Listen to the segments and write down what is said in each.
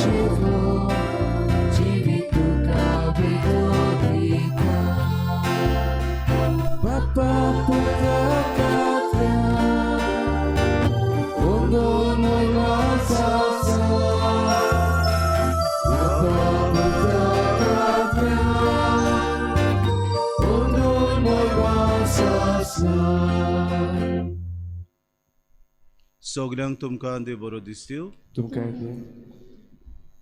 पोशेलो जिवीत तुका भेटो दिता. बापा पुता कात्या उंदो मोयमा सासा. बापा पुता कात्या उंदो मोयमा सासा. सगल्यांक तुमकां देव बरो दिसत्यो. तुमकां दी.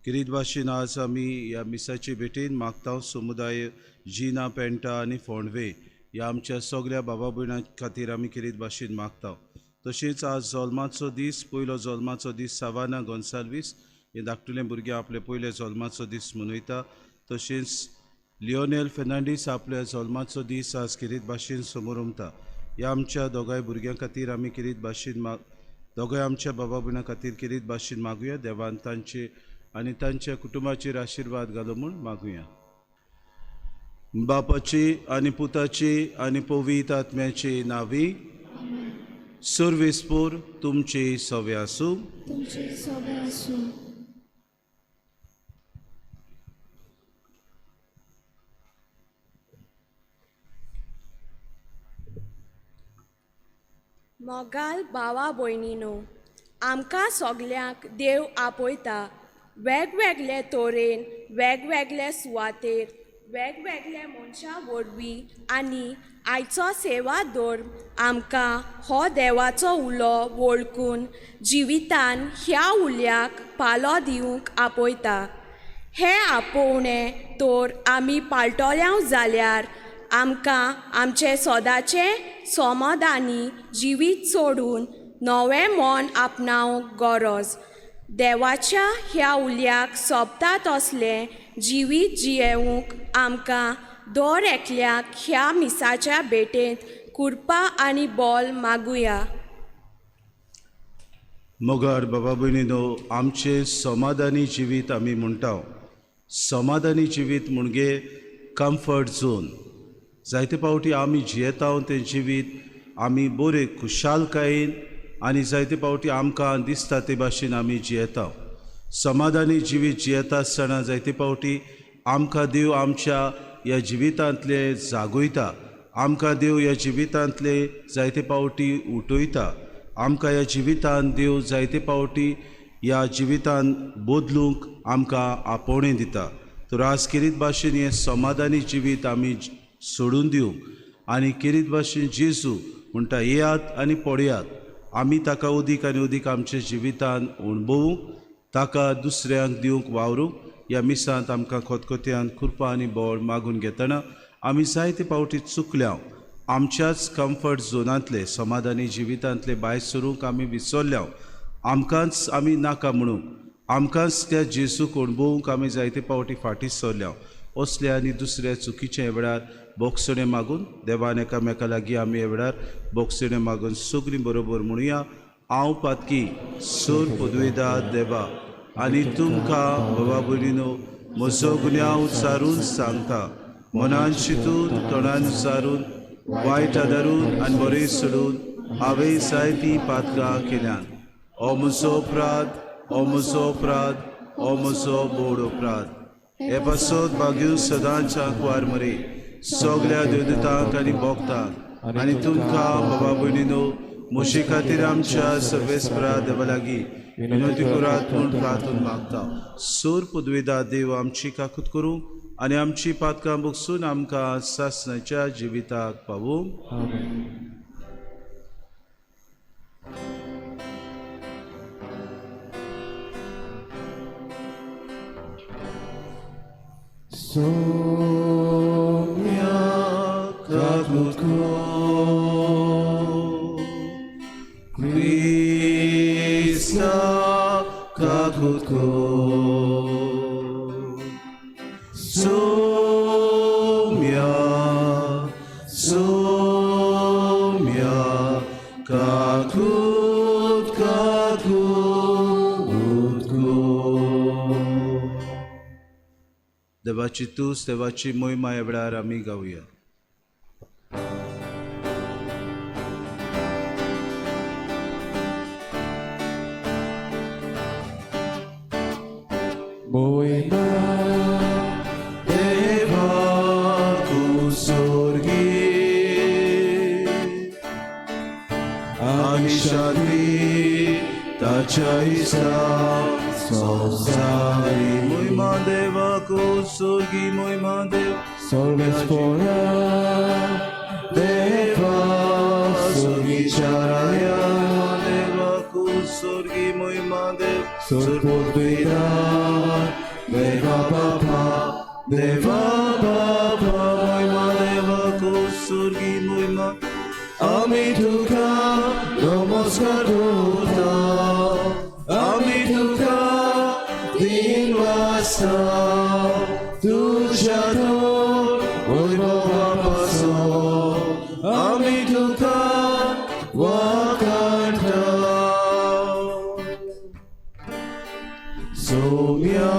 किरीत भाशेन आज आमी ह्या मिसाचे भेटेन मागता समुदाय जिना पेंटा आनी फोंडवे ह्या आमच्या सगल्या बाबा भयणां खातीर आमी किरीत भाशेन मागता. तशेंच आज जल्माचो दीस, पयलो जल्माचो दीस सावाना गोन्साल्वीस हे धाकटुले भुरगे आपले पयले जल्माचो दीस मनयता. तशेंच लियोनेल फेर्नांडीस आपल्या जल्माचो दीस आज किरीत भाशेन समोरमता. ह्या आमच्या दोगांय भुरग्यां खातीर आमी किरीत भाशेन माग दोगांय आमच्या बाबा भयणां खातीर किरीत भाशेन मागुया. देवान तांचे आनी तांच्या कुटुंबाचेर आशिर्वाद घालो म्हूण मागुया. बापाची आनी पुताची आनी पवित्र आत्म्याची नावी. सुर्वेस्पूर तुमची सवे आसूं. तुमचे सोबे आसूं. मोगाल भावा भयणीनो, आमकां सगल्यांक देव आपयता वेगवेगळे तरेन, वेगवेगळे सुवातेर, वेगवेगळे मनशां वरवीं. आनी आयचो सेवा धर्म आमकां हो देवाचो उलो वळखून जिवितान ह्या उल्याक पालो दिवंक आपयता. हें आपोवणें तर आमी पाळटल्या जाल्यार आमकां आमचें सदांचें समाधानी जिवीत सोडून नवें मन आपणावंक गरज. देवाच्या ह्या उल्याक सोबता तसलें जिवीत जियेवंक आमकां दर एकल्याक ह्या मिसाच्या भेटेंत कृपा आनी बोल मागुया. मोगार बाबा भयणीनो, आमचें समाधानी जिवीत आमी म्हणटा. समाधानी जिवीत म्हणजे कम्फर्ट झोन. जायते फावटी आमी जियेता तें जिवीत आमी बरे खुशालकायेन आनी जायते फावटी आमकां दिसता ते भाशेन आमी जियेता. समाधानी जिवीत जियेता आसतना जायते फावटी आमकां देव आमच्या ह्या जिवितांतले जागयता, आमकां देव ह्या जिवितांतले जायते फावटी उठयता, आमकां ह्या जिवितान देव जायते फावटी ह्या जिवितान बदलूंक आमकां आपोवणें दिता. तर आज किरीत भाशेन हें समाधानी जिवीत आमी सोडून दिवंक आनी किरीत भाशेन जेजू म्हणटा येयात आनी पळयात. आमी ताका अदीक आनी अदीक आमच्या जिवितान अणभवूंक, ताका दुसऱ्यांक दिवंक वावरूंक ह्या मिसांत आमकां खतखत्यान कृपा आनी बळ मागून घेतना आमी जायते फावटी चुकल्या. आमच्याच कम्फर्ट झोनांतले समाधानी जिवितांतले भायर सरूंक आमी विसरल्या. आमकांच आमी नाका म्हणूंक, आमकांच त्या जेजूक अणभवूंक आमी जायते फावटी फाटीं सरल्या. असले आनी दुसऱ्या चुकीच्या वेळार बोगसणें मागून देवान एकामेका लागीं आमी वेळार बोगसणें मागून सगळीं बरोबर म्हणुया. हांव पातकी सोर पदवेदा देवा आनी तुमकां बाबा भयणीनो म्हजो गुन्यांव सारून सांगता. मनान चिंतून, तोंडान सारून, वायट आदारून आनी बरें सोडून हांवें जायतीं पातकां केल्यान. ओ म्हजो अपराध, ओ म्हजो अपराध, ओ म्हजो बोड अपराध. हे पासत भाग्यू सदांच्या कुवार मरे सगल्या देवदूतांक आनी भोगतांक आनी तुमकां बाबा भयणीनो म्हजे खातीर आमच्या सर्वेस्परा देवा लागीं विनंती करात म्हूण प्रार्थून मागता. सोर पदवेदा देव आमची काकूत करूं आनी आमची पातकां बगसून आमकां सासणाच्या जिविताक पावूं. Somia kakutko Krista kakutko Somia, Somia kakut kakutko. देवाची तूस, देवाची मोहिमा ह्या वेळार आमी गावया. मोहिमा देवाकू सोर्गी आनी शांती ताच्या इस्ता संवसारी मोहिमा देवाकू सोर्गी मोहिमा देव सर्वेस्पोरा देवा सोर्गीच्या राया देवाकू सोर्गी मोहिमा देव सुरपुत्विता देवा बापा देवा बापा मोहिमा देवाकू सोर्गी मोहिमा आमी तुका नमस्कार करता आमी तुका दिन वाजता तुझ्या थोर वैभवापासो आमी तुका वाकांता सोम्या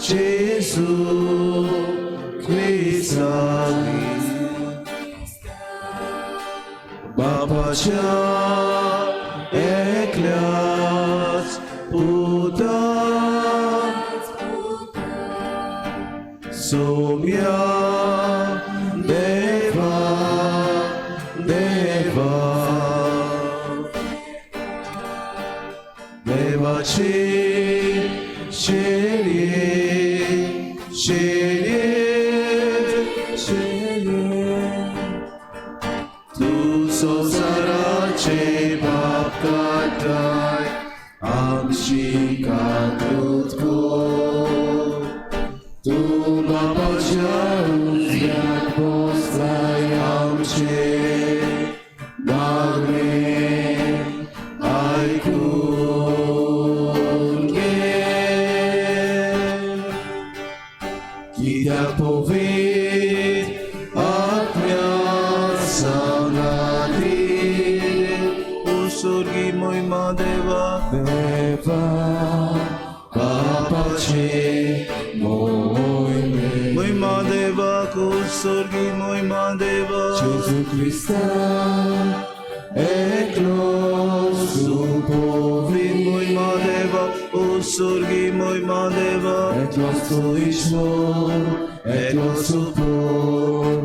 जेजू क्रिस्ता बापाच्या एकल्याच पुता सोम्या देवा देवा देवाची शेळये शेळये शेळये तू संसाराचे पाप काढताय आमची काकूत कर तू बापाच्या उजव्याक बसलाय आमचे मागणे आयकून घे कित्याक पवित्र आत्म्या सांगाती सोर्गी मोहिमा देवा देवा बापाचे मोहिमे मोहिमा देवाकू सोर्गी मोहिमा देवा जेजू क्रिस्ता एकलो सुपोवी मोहिमा देवा ओ सोर्गी मोहिमा देवा एकलो तू ईश्वर एकलो सुपरमेश्वर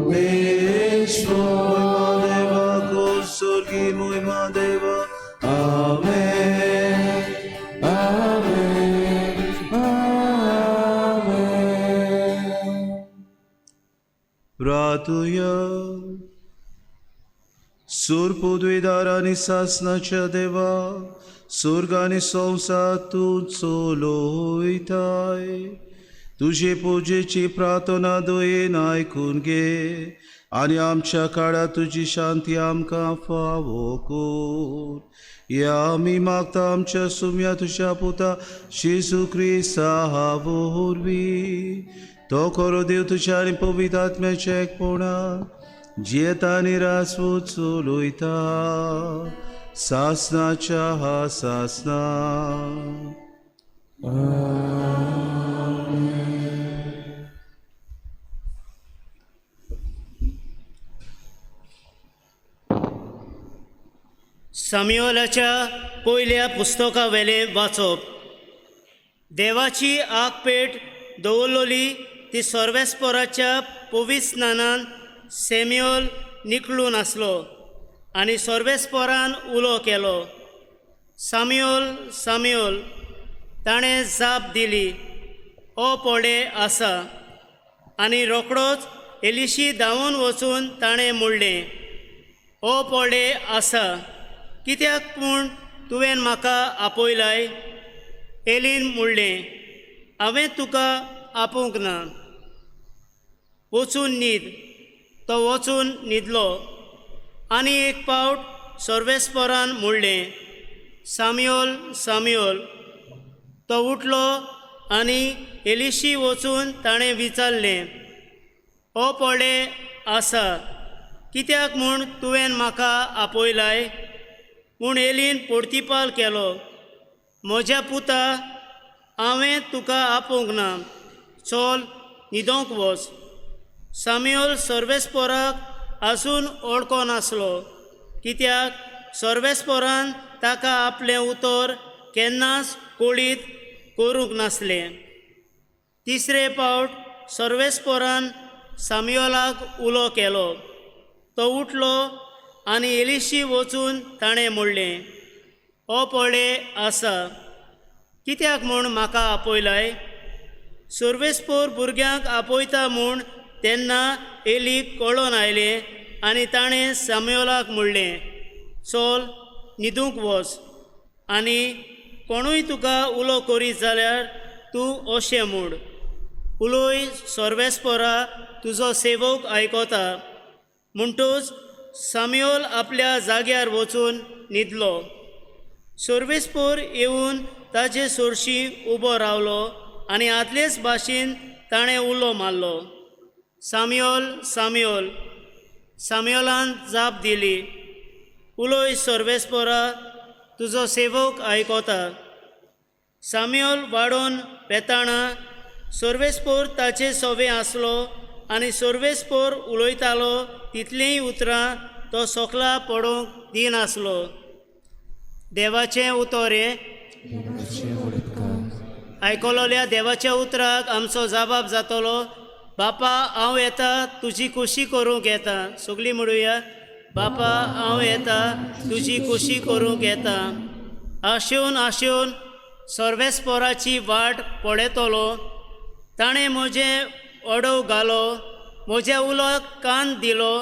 मोहिमा देवाकू सोर्गी मोहिमा देवा आमेन आमेन आमेन प्रातुया सूर पदवीदार आनी सासनाच्या देवा सुर्ग आनी संवसार तूं चलयताय तुजे पुजेची प्रार्थना दयेन आयकून घे आनी आमच्या काळार तुजी शांती आमकां फावो कर ह्या आमी मागता आमच्या सुम्या तुज्या पुता जेजू क्रिस्ता वरवीं तो खरो देव तुज्या आनी पवित्र आत्म्याच्या एकपणान जियेता आनी रासवो चलयता सासनाच्या हा सासना. साम्युएलाच्या पयल्या पुस्तकावेलें वाचप. देवाची आगपेट दवरलोली ती सर्वेस्पोराच्या पवित्र स्नानान सॅम्युअल निकळून आसलो आनी सर्वेस्पोरान उलो केलो, साम्युअल साम्युअल. ताणें जाप दिली, ओ पडे आसा. आनी रोखडोच एलिशी धांवून वचून ताणें म्हणलें, ओ पडे आसा, कित्याक पूण तुवें म्हाका आपयलाय? एलीन म्हणलें, हांवें तुका आपोवंक ना, वचून न्हीद. तो वचून न्हिदलो. आनी एक पावट सर्वेस्परान म्हणलें, साम्युअल साम्युअल. तो उठलो आनी एलिशी वचून ताणें विचारलें, ओ पडे आसा, कित्याक म्हूण तुवें म्हाका आपयलाय? पूण एलीन पोर्तिपाल केलो, म्हज्या पुता, हांवें तुका आपोवंक ना, चल न्हिदोंक वच. साम्युअल सर्वेस्पोराक आजून ओळखो नासलो, कित्याक सर्वेस्पोरान ताका आपलें उतर केन्नाच कळीत करूंक नासलें. तिसरे पावट सर्वेस्पोरान सामियोलाक उलो केलो. तो उठलो आनी एलिशी वचून ताणें म्हणलें, हो पळे आसा, कित्याक म्हूण म्हाका आपयलाय? सर्वेस्पोर भुरग्यांक आपयता म्हूण तेन्ना एलीक कळोन आयलें आनी ताणें सामियोलाक म्हणलें, चल न्हिदूंक वच आनी कोणूय तुका उलो करीत जाल्यार तूं अशें म्हूण, उलोय सर्वेस्पोरा, तुजो सेवक आयकता. म्हणटूच सामियोल आपल्या जाग्यार वचून न्हिदलो. सर्वेस्पोर येवन ताजे सरशी उबो रावलो आनी आदलेच भाशेन ताणें उलो मारलो, सामियोल, सामियोल. सामियोलान जाप दिली, उलोय सर्वेस्पोरा, तुजो सेवक आयकता. सामियोल वाडोवन वेताना सर्वेस्पोर ताचे सोवे आसलो आनी सर्वेस्पोर उलयतालो तितलींय उतरां तो सोकला पडोवंक दिनासलो. देवाचें उतर हें. आयकलोल्या देवाच्या उतराक आमचो जबाब जातलो, बापा हांव येता तुजी खोशी करूंक येता. सगळीं म्हणुया, बापा हांव येता तुजी खोशी करूंक येता. आशेवन आशेवन सर्वेस्पोराची वाट पळयतलो. ताणें म्हजें ओडव घालो, म्हज्या उलोक कान दिलो.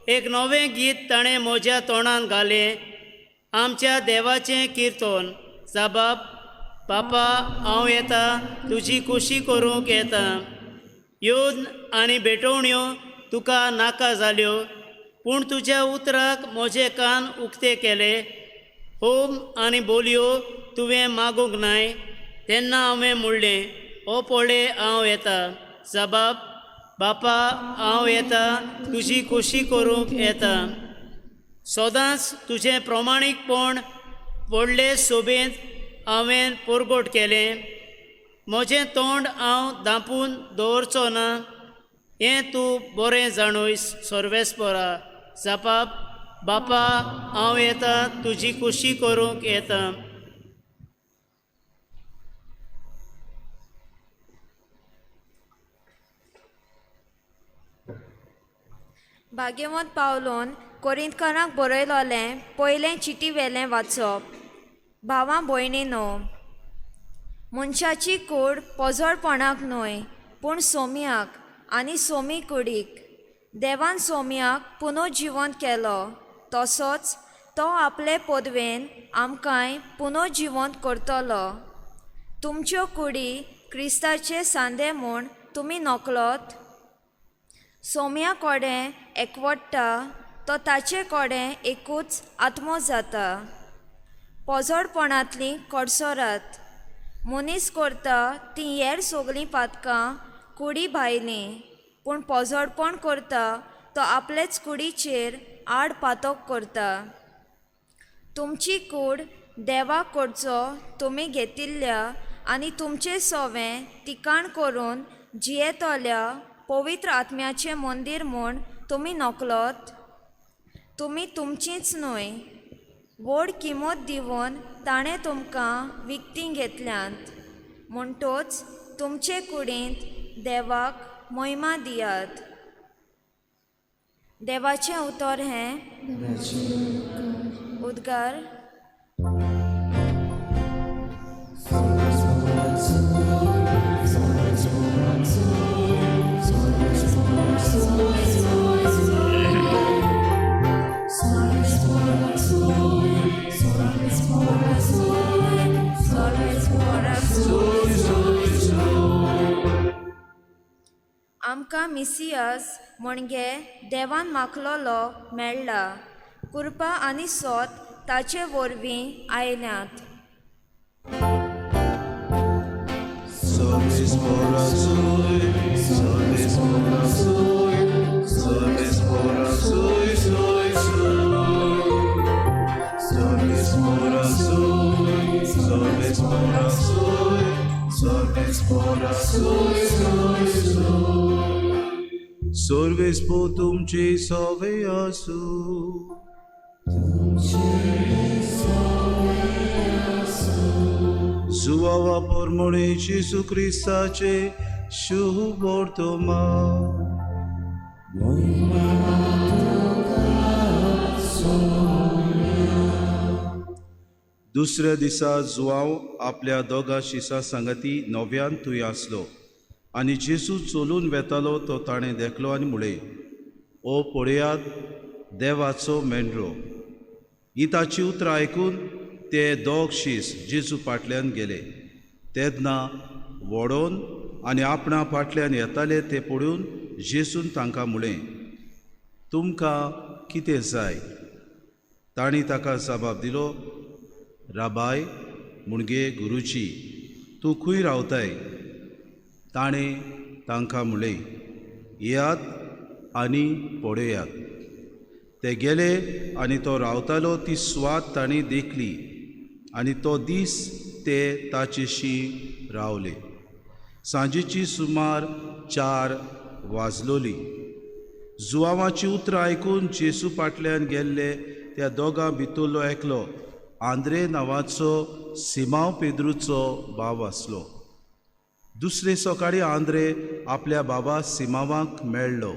एक नवें गीत ताणें म्हज्या तोंडान घालें, आमच्या देवाचें किर्तन. जबाब, बापा हांव येता तुजी खोशी करूंक येता. येवन आनी भेटवण्यो तुका नाका जाल्यो, पूण तुज्या उतराक म्हजे कान उक्ते केले. होम आनी बोलयो तुवें मागूंक नाय. तेन्ना हांवें म्हणलें, हो पळय हांव येता. जबाब, बापा हांव येता तुजी खोशी करूंक येता. सदांच तुजें प्रमाणीकपण व्हडले सोबेंत हांवें परगट केलें. म्हजें तोंड हांव धांपून दवरचो ना, हें तूं बरें जाणूय सर्वेस्पोरा. जबाब, बापा हांव येता तुजी खोशी करूंक येता. भाग्यवंत पावलोन कोरिंतकारांक बरयलोलें पयलें चिटी वेलें वाचप. भावां भयणीनो, मनशाची कूड पोजोडपणाक न्हय पूण सोम्याक आनी सोमी कुडीक. देवान सोम्याक पुनर्जिवंत केलो, तसोच तो आपले पदवेन आमकांय पुनर्जिवंत करतलो. तुमच्यो कुडी क्रिस्ताचे सांदे म्हूण तुमी नकळत? सोम्या कडेन एकवट्टा तो ताचे कडेन एकूच आत्मो जाता. पोजोडपणांतलीं कडसरात. मनीस करता तीं हेर सगळीं पातकां कुडी भायलीं, पूण पोजोडपण करता तो आपलेच कुडीचेर आड पातक करता. तुमची कूड देवा कडचो तुमी घेतिल्ल्या आनी तुमचें सोवें तिकाण करून जियेतल्या पवित्र आत्म्याचें मंदीर म्हूण तुमी नकळत? तुमी तुमचींच न्हय, व्हड किंमत दिवन ताणें तुमकां विकतीं घेतल्यांत. म्हणटोच तुमचे कुडींत देवाक महिमा दियात. देवाचें उतर हें. उद्गार. आमकां मिसियास म्हणजे देवान माखलोलो मेळ्ळा. कृपा आनी सोत ताचे वरवीं आयल्यात. सर्वेस्पो तुमचे सवे आसूं. जुवावा पोरमोणे जेजू क्रिस्ताचे शुभ वर्तमान. दुसऱ्या दिसा जुवांव आपल्या दोगां शिसां सांगाती नव्यान थंय आसलो आनी जेजू चलून वेतालो तो ताणें देखलो आनी म्हळें, ओ पळयात देवाचो मेंढरो. ही ताची उतरां आयकून ते दोग शीस जेजू फाटल्यान गेले. तेन्ना वडोवन आनी आपणा फाटल्यान येताले ते पळोवन जेजून तांकां म्हळें, तुमकां कितें जाय? तांणी ताका जबाब दिलो, राबाय मुणगे गुरुजी, तूं खंय रावताय? ताणें तांकां म्हळें, येयात आनी पळयात. ते गेले आनी तो रावतालो ती सुवात तांणी देखली आनी तो दीस ते ताचेशी रावले. सांजेची सुमार 4 वाजलोली. जुवांवाची उतरां आयकून जेजू फाटल्यान गेल्ले त्या दोगां भितरलो एकलो आंद्रे नांवाचो सिमांव पेद्रूचो भाव आसलो. दुसरे सकाळीं आंद्रे आपल्या बाबा सिमांवाक मेळ्ळो.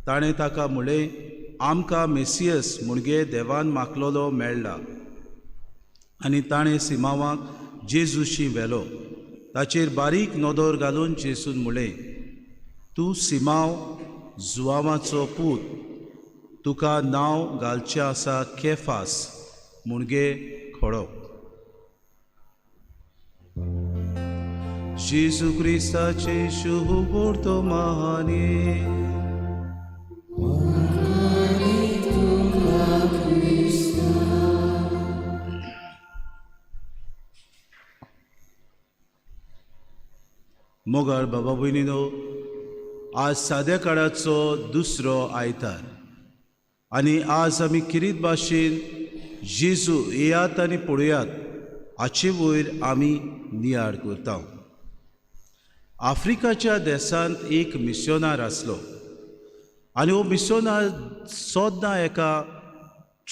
ताणें ताका म्हळें, आमकां मेसियस मुणगे देवान मागलोलो मेळ्ळा. आनी ताणें सिमांवाक जेजूशी व्हेलो. ताचेर बारीक नदर घालून जेजून म्हळें, तूं सिमांव जुवांवाचो पूत, तुका नांव घालचें आसा केफास मुणगे खडो. जेजू क्रिस्ताचे शुभ वर्तमाने. मोगाळ बाबा भयणीनो, आज साद्या काळाचो दुसरो आयतार आनी आज आमी किरीत भाशेन जेजू येयात आनी पळयात हाचे वयर आमी नियाळ करता. आफ्रिकाच्या देशांत एक मिशनार आसलो आनी हो मिशनार सदां एका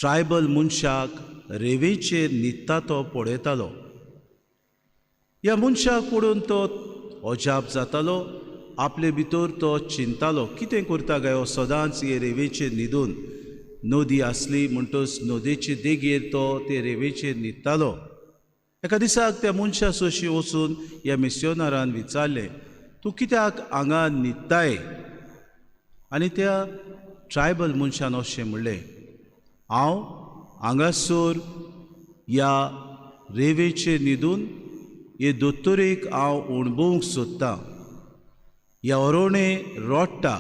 ट्रायबल मनशाक रेंवेचेर न्हिदता तो पळयतालो. ह्या मनशाक पळोवन तो अजाप जातालो. आपले भितर तो चिंतालो, कितें करता काय हो सदांच हे रेंवेचेर न्हिदून. नदी आसली म्हणटच नदयेचे देगेर तो ते रेंवेचेर न्हिदतालो. एका दिसाक त्या मनशा सोशी वचून ह्या मिशनारान विचारलें, तूं कित्याक हांगा न्हिदताय? आनी त्या ट्रायबल मनशान अशें म्हणलें, हांव हांगासर ह्या रेंवेचेर न्हिदून हे दोतोरेक हांव अणभवूंक सोदतां. ह्या अरोणे रोडटा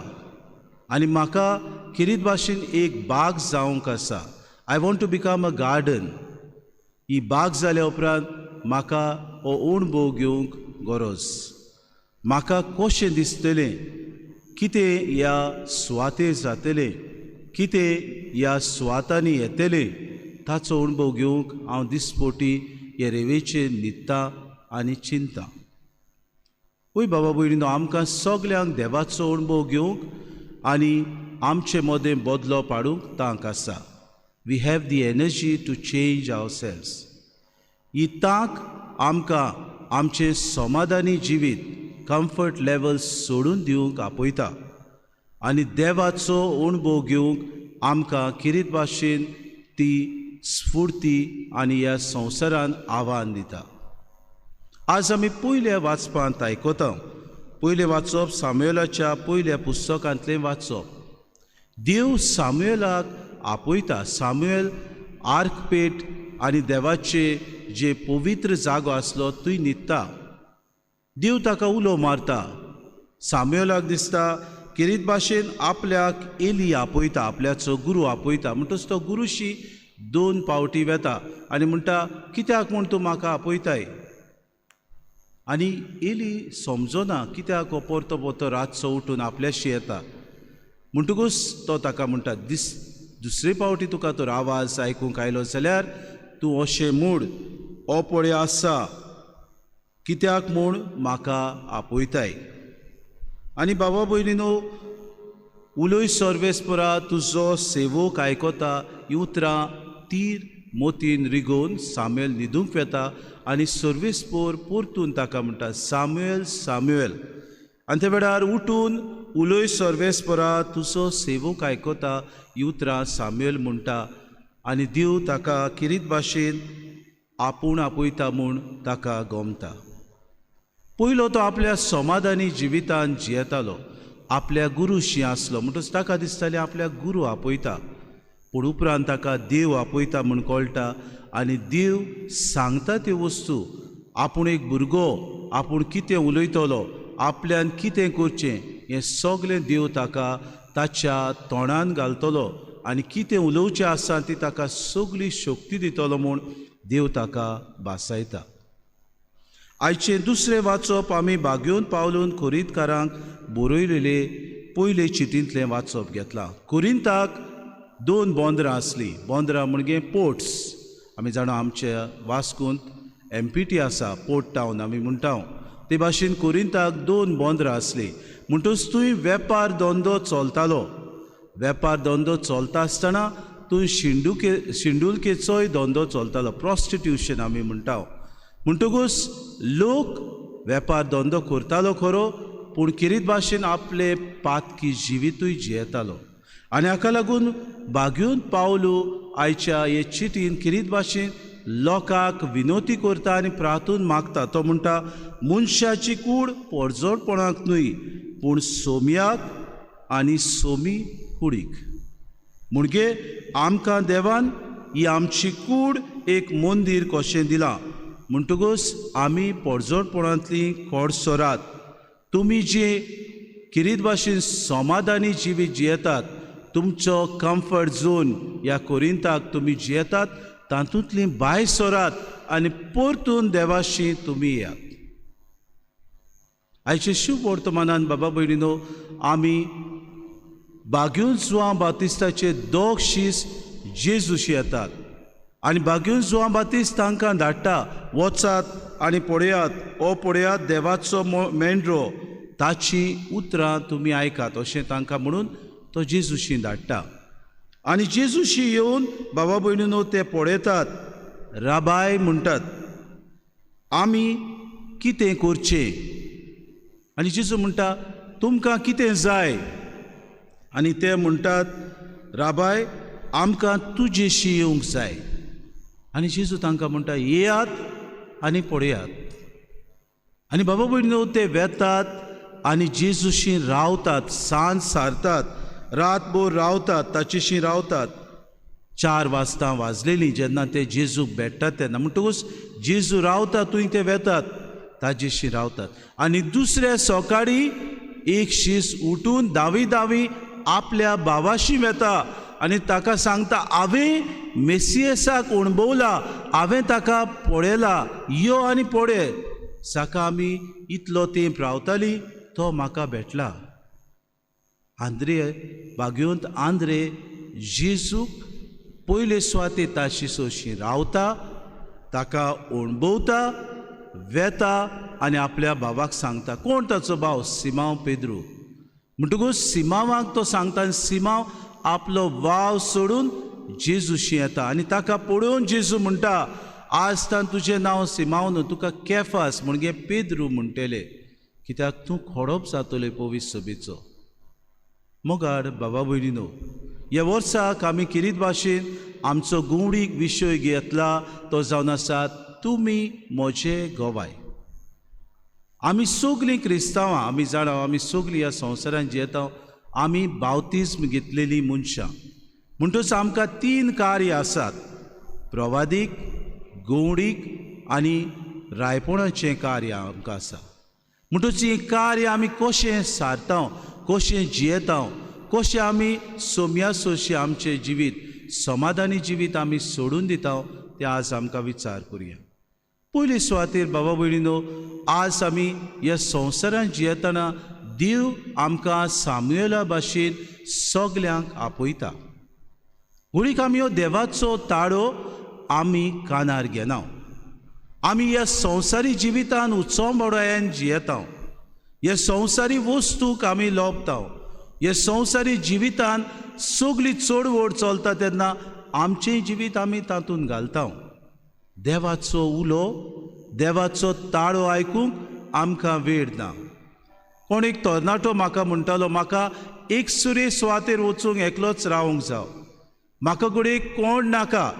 आनी म्हाका किरीत भाशेन एक बाग जावंक आसा. I want to become a garden. ही बाग जाल्या उपरांत म्हाका हो अणभव घेवंक गरज. म्हाका कशें दिसतलें, कितें ह्या सुवातेर जातलें, कितें ह्या सुवातांनी येतलें, ताचो अणभव घेवंक हांव दिसपोटी हे रेंवेचेर न्हिदता आनी चिंता. वय बाबा भयणीनो, आमकां सगल्यांक देवाचो अणभव घेवंक आनी आमचे मदें बदलो पाडूंक तांक आसा. We have the energy to change ourselves. ही तांक आमकां आमचें समाधानी जिवीत कम्फर्ट लेवल सोडून दिवंक आपयता आनी देवाचो अणभव घेवंक आमकां किरीत भाशेन ती स्फुर्ती आनी ह्या संवसारान आव्हान दिता. आज आमी पयल्या वाचपांत आयकता. पयलें वाचप सामुएलाच्या पयल्या पुस्तकांतलें वाचप. देव सामुएलाक आपयता. सामुएल आर्कपेट आनी देवाचे जे पवित्र जागो आसलो थंय न्हिदता. देव ताका उलो मारता. सामुएलाक दिसता किरीत भाशेन आपल्याक एली आपयता, आपल्याचो गुरू आपयता. म्हणटच तो गुरुशी 2 पावटी वेता आनी म्हणटा, कित्याक म्हूण तूं म्हाका आपयताय? आनी एली समजना कित्याक हो परतो परतो रातचो उठून आपल्याशी येता. म्हणटकूच तो ताका म्हणटा, दुसरे पावटी तुका तर आवाज आयकूंक आयलो जाल्यार तूं अशें म्हूण, हो पळय आसा, कित्याक म्हूण म्हाका आपयताय? आनी बाबा भयणीनो, उलय सर्वेस्परा तुजो सेवक आयकता ही उतरां तीर मोतीन रिगोवन सामुएल न्हिदूंक वेता आनी सर्वेस्पोर परतून ताका म्हणटा, सामुएल सामुएल. आनी त्या वेळार उठून उलय सर्वेस्पोरा, तुजो सेवक आयकता, ही उतरां सामुएल म्हणटा. आनी देव ताका किरीत भाशेन आपूण आपयता म्हूण ताका गोमता. पयलो तो आपल्या समाधानी जिवितान जियेतालो, आपल्या गुरूशी आसलो, म्हणटच ताका दिसतालें आपल्या गुरू आपयता. पूण उपरांत ताका देव आपयता म्हूण कळटा आनी देव सांगता त्यो वस्तू, आपूण एक भुरगो, आपूण कितें उलयतलो, आपल्यान कितें करचें हें सगलें देव ताका ताच्या तोंडान घालतलो आनी कितें उलोवचें आसा ती ताका सगली शक्ती दितलो म्हूण देव ताका भासायता. आयचें दुसरें वाचप आमी बागयोन पावलून कोरिंतकारांक बरयलेले पयले चिटींतलें वाचप घेतलां. कोरिंताक 2 बोंदरां आसलीं. बोंदरां म्हणजे पोर्ट्स. आमी जाणा आमच्या वास्कोंत MPT आसा, पोर्ट टावन आमी म्हणटा. ते भाशेन कोरिंताक 2 बोंदरां आसलीं. म्हणटच थंय वेपार धंदो चलतालो. वेपार धंदो चलता आसतना थंय शिंडुलकेचोय धंदो चलतालो, प्रोस्टिट्युशन आमी म्हणटा. म्हणटकूच लोक वेपार धंदो करतालो खरो, पूण किरीत भाशेन आपले पातकी जिवितूय जियेतालो. आनी हाका लागून बागयोन पावलू आयच्या हे चिटीन किरीत भाशेन लोकांक विनोती करता आनी प्रार्थून मागता. तो म्हणटा, मनशाची कूड पोरजोडपणाक न्हय, पूण सोम्याक आनी सोमी कुडीक. म्हणजे आमकां देवान ही आमची कूड एक मंदीर कशें दिलां. म्हणटकूच आमी पोरजोडपणांतली कोडसरात. तुमी जे किरीत भाशेन समाधानी जिवीत जियेतात, तुमचो कम्फर्ट झोन ह्या कोरिंताक तुमी जियेतात, तातूंतली भायर सरात आनी परतून देवाशी तुमी येयात. आयचे शुभ वर्तमानान बाबा भयणीनो, आमी बागयोन जुआंव बातिस्ताचे 2 शीस जेजूशी येतात आनी बागयोन जुआंव बातिस्त तांकां धाडटा, वचात आनी पळयात, ओ पळयात देवाचो मेंढरो, ताची उतरां तुमी आयकात, अशें तांकां म्हणून तो जेजूशी धाडटा. आनी जेजूशी येवन बाबा भयणीनो ते पळयतात, राबाय म्हणटात, आमी कितें करचें? आनी जेजू म्हणटा, तुमकां कितें जाय? आनी ते म्हणटात, राबाय आमकां तुजेशी येवंक जाय. आनी जेजू तांकां म्हणटा, येयात आनी पळयात. आनी बाबा भयणीनो ते वेतात आनी जेजूशी रावतात, सांज सारतात, रातभर रावतात, ताचेशी रावतात. 4 वाजता वाजलेलीं जेन्ना ते जेजूक भेट्टात तेन्ना, म्हणटकूच जेजू रावता थंय ते वेतात, ताजेशी रावतात. आनी दुसऱ्या सकाळीं एक शीस उठून दावी दावी आपल्या भावाशी वेता आनी ताका सांगता, हांवें मेसियसाक अणभवला, हांवें ताका पळयला, यो आनी पळय. साका आमी इतलो तेंप रावताली, तो म्हाका भेटला. आंद्रे बागयोंत आंद्रे जेजूक पयले सुवाते ताशी सोशी रावता, ताका अणभवता, वेता आनी आपल्या भावाक सांगता. कोण ताचो भाव? सिमांव पेद्रू. म्हणटकूच सिमांवाक तो सांगता आनी सिमांव आपलो वाव सोडून जेजूशी येता आनी ताका पळोवन जेजू म्हणटा, आज तान तुजें नांव सिमांव न्हू, तुका केफास म्हणजे पेद्रू म्हणटले, कित्याक तूं खोडप जातलें पवित्र सभेचो. मोगाड बाबा भयणीनो, ह्या वर्साक आमी किरीत भाशेन आमचो गुवडीक विशय घेतला, तो जावन आसा तुमी म्हजे गवाय. आमी सगलीं क्रिस्तांवां, आमी जाणा, आमी सगलीं ह्या संवसारांत जियेता, आमी बावतिज्म घेतलेलीं मनशां. म्हणटच आमकां 3 कार्य आसात, प्रवादीक, गवडीक आनी रायपणाचें कार्य आमकां आसा. म्हणटच हीं कार्य आमी कशें सारता, कशें जियेता, कशें आमी सोम्या सोशी आमचें जिवीत, समाधानी जिवीत आमी सोडून दिता, तें आज आमकां विचार करुया. पयले सुवातेर बाबा भयणीनो, आज आमी ह्या संवसारांत जियेतना देव आमकां सामुएला भाशेन सगल्यांक आपयता. घडीक आमी हो देवाचो ताळो आमी कानार घेना. आमी ह्या संवसारी जिवितान उत्सव बडायान जियेता, ह्या संवसारी वस्तूक आमी लोपता. ह्या संवसारी जिवितान सगली चड व्हड चलता तेन्ना आमचें जिवीत आमी तातूंत घालता. देवाचो उलो, देवाचो ताळो आयकूंक आमकां वेळ ना. कोण एक तरणाटो म्हाका म्हणटालो, म्हाका एक सुरे सुवातेर वचूंक एकलोच रावंक जाव, म्हाका घडयेक कोण नाका,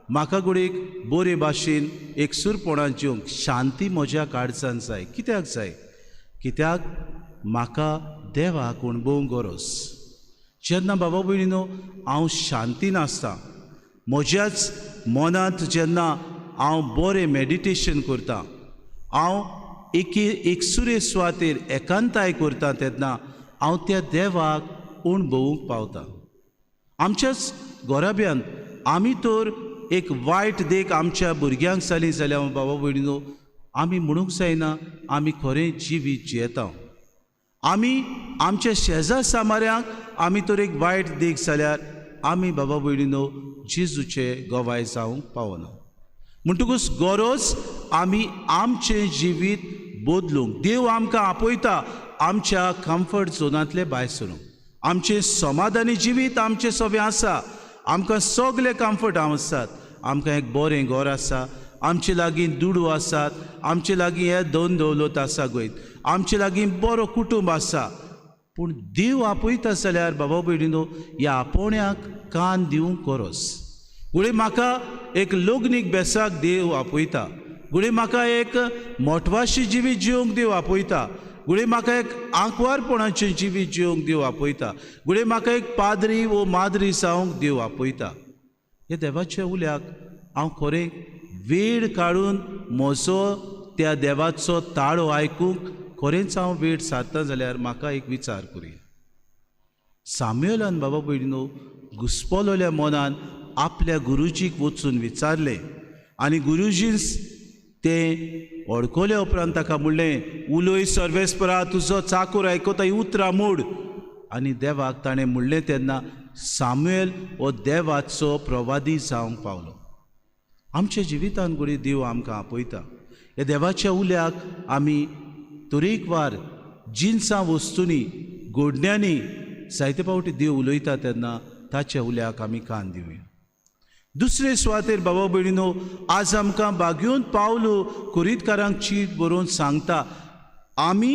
म्हाका घडयेक बरे भाशेन एकसूरपणान जिवंक शांती म्हज्या काळजान जाय. कित्याक जाय? कित्याक म्हाका देवाक अणभवूंक गरज. जेन्ना बाबा भयणीनो हांव शांतीन आसता, म्हज्याच मनांत जेन्ना हांव बरें मेडिटेशन करता, हांव एके एकसुरे सुवातेर एकांताय करता, तेन्ना हांव त्या देवाक अणभवूंक पावता. आमच्याच घराब्यांत आमी तर एक वायट देख आमच्या भुरग्यांक जाली जाल्यार बाबा भयणीनो आमी म्हणूंक जायना आमी खरें जिवीत जियेता. आमी आमच्या शेजार सामाऱ्यांक आमी तर एक वायट देख जाल्यार आमी बाबा भयणीनो जेजूचे गवाय जावंक पावना. म्हणटकूच गरज आमी आमचें जिवीत बदलूंक. देव आमकां आपयता आमच्या कम्फर्ट झोनांतलें भायर सरूंक. आमचें समाधानी जिवीत आमचें सगळें आसा, आमकां सगळे कम्फर्ट आसात, आमकां एक बरें घर आसा, आमचे लागीं दुडू आसात, आमचे लागीं हे दोन दौलत आसा गोंयत, आमचे लागीं बरो कुटुंब आसा. पूण देव आपयता जाल्यार बाबा भयणीनो ह्या आपोवण्याक कान दिवंक गरज. घडये म्हाका एक लग्नीक बेसाक देव आपयता, घडये म्हाका एक मोटवाशी जिवीत जिवंक देव आपयता, घडये म्हाका एक आंकवारपणाचें जिवीत जिवंक देव आपयता, घडये म्हाका एक पाद्री वो माद्री जावंक देव आपयता. हे देवाच्या उल्याक हांव खरें वेळ काडून म्हजो त्या देवाचो ताळो आयकूंक खरेंच हांव वेळ सारता जाल्यार म्हाका एक विचार करुया. सामुएलान बाबा भयणीनो घुस्पलोल्या मनान आपल्या गुरुजीक वचून विचारलें आनी गुरुजीन तें वळखल्या उपरांत ताका म्हणलें, उलय सर्वेस्परा, तुजो चाकूर आयकता ही उतरां मोड. आनी देवाक ताणें म्हणलें तेन्ना सामुएल हो देवाचो प्रवादी जावंक पावलो. आमच्या जिवितान घडये देव आमकां आपयता. ह्या देवाच्या उल्याक आमी तरेकवार जिनसां वस्तूंनी घडण्यांनी जायते फावटी देव उलयता तेन्ना ताच्या उल्याक आमी कान दिवया. दुसरे सुवातेर बाबा भयणीनो आज आमकां बागयोन पावलो कुरीतकारांक चीट बरोवन सांगता, आमी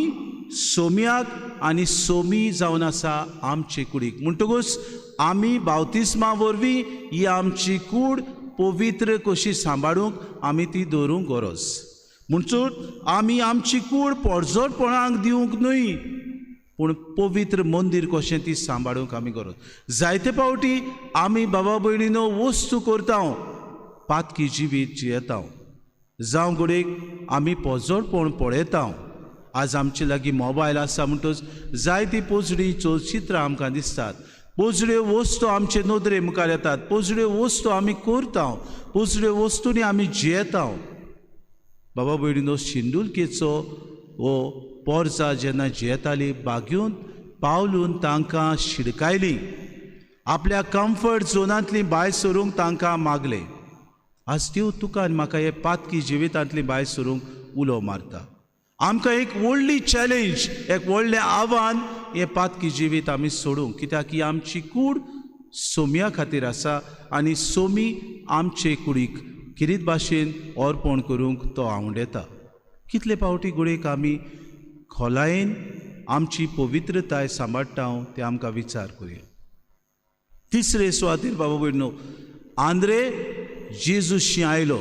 सोम्याक आनी सोमी जावन आसा आमचे कुडीक. म्हणटकूच आमी बावतिस्मा वरवीं ही आमची कूड पवित्र कशी सांबाळूंक आमी ती दवरूंक गरज. म्हणचूच आमी आमची कूड पोरजोटपणाक दिवंक न्हय, पूण पवित्र मंदीर कशें ती सांबाळूंक आमी गरज. जायते फावटी आमी बाबा भयणीनो वस्तू करता, पातकी जिवीत जियेता, जावं घडयेक आमी पोजोडपण पळयता. आज आमचे लागीं मोबायल आसा म्हणटकच जायती पोजडी चलचित्रां आमकां दिसतात, पोजड्यो वस्तू आमचे नदरे मुखार येतात, पोजड्यो वस्तू आमी करता, पोजड्यो वस्तूंनी आमी जियेता. बाबा भयणीनो शिंदुलकेचो हो पोरसा जेन्ना जियेताली बागयोन पावलून तांकां शिडकायली, आपल्या कम्फर्ट झोनांतली भायर सरूंक तांकां मागलें. आज देव तुका आनी म्हाका हे पातकी जिवितांतली भायर सरूंक उलो मारता. आमकां एक व्हडली चॅलेंज, एक व्हडलें आव्हान हें पातकी जिवीत आमी सोडूंक, कित्याक ही आमची कूड सोम्या खातीर आसा आनी सोमी आमचे कुडीक किरीत भाशेन अर्पण करूंक तो आवडटा. कितले फावटी घडयेक आमी खोलायेन आमची पवित्रताय सांबाळटा तें आमकां विचार करुया. तिसरे सुवातेर बाबा भयणीनो आंद्रे जेजूशी आयलो,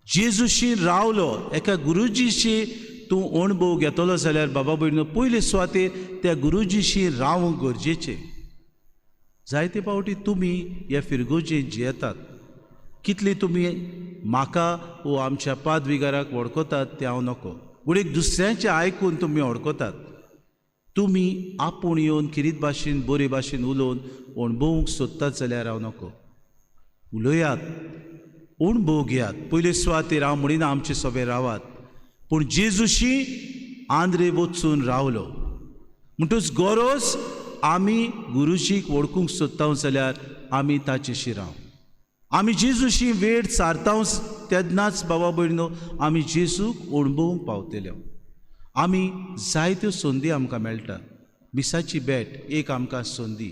जेजूशी रावलो. एका गुरुजीशी तूं अणभव घेतलो जाल्यार बाबा भयणीनो पयले सुवातेर त्या गुरुजीशी रावंक गरजेचें. जायते फावटी तुमी ह्या फिरगोजेंत जियेतात, कितली तुमी म्हाका वो आमच्या पादविगाराक वळखतात तें हांव नको, घडयेक दुसऱ्यांचें आयकून तुमी वळखतात. तुमी आपूण येवन किरीत भाशेन बरे भाशेन उलोवन अणभवूंक सोदतात जाल्यार हांव नको. उलयात, अणभव घेयात. पयले सुवातेर हांव म्हणिना आमचे सोबे रावात, पूण जेजूशी आंद्रे वचून रावलो. म्हणटकच गरज आमी गुरुजीक वळखूंक सोदता जाल्यार आमी ताचेशी राव. आमी जेजूशी वेळ सारता तेन्नाच बाबा भयणीनो आमी जेजूक अणभवूंक पावतले. आमी जायत्यो संदी आमकां मेळटा. मिसाची भेट एक आमकां संदी,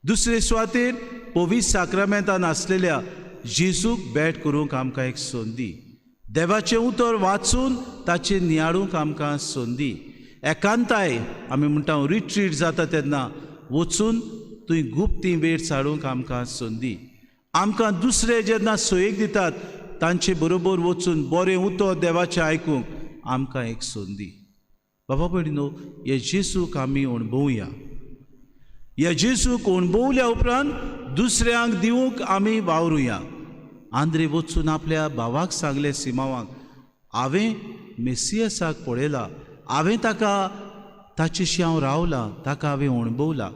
दुसरे सुवातेर पवित्र साक्रामेंतान आसलेल्या जेजूक भेट करूंक आमकां एक संदी, देवाचें उतर वाचून ताचेर नियाळूंक आमकां संदी। एकांताय आमी म्हणटा रिट्रीट जाता तेन्ना वचून थंय गुप्ती वेळ सारूंक आमकां संदी। आमकां दुसरे जेन्ना सोयेक दितात तांचे बरोबर वचून बरें उतर देवाचें आयकूंक आमकां एक संदी। बाबा भयणीनो, हे जेजूक आमी अणभवया। ह्या जेजूक अणभवल्या उपरांत दुसऱ्यांक दिवंक आमी वावरुया। आंद्रे वचून आपल्या भावाक सांगलें, सिमावाक, हांवें मेसियसाक पळयला, हांवें ताका ताचेशी हांव रावलां, ताका हांवें अणभवला।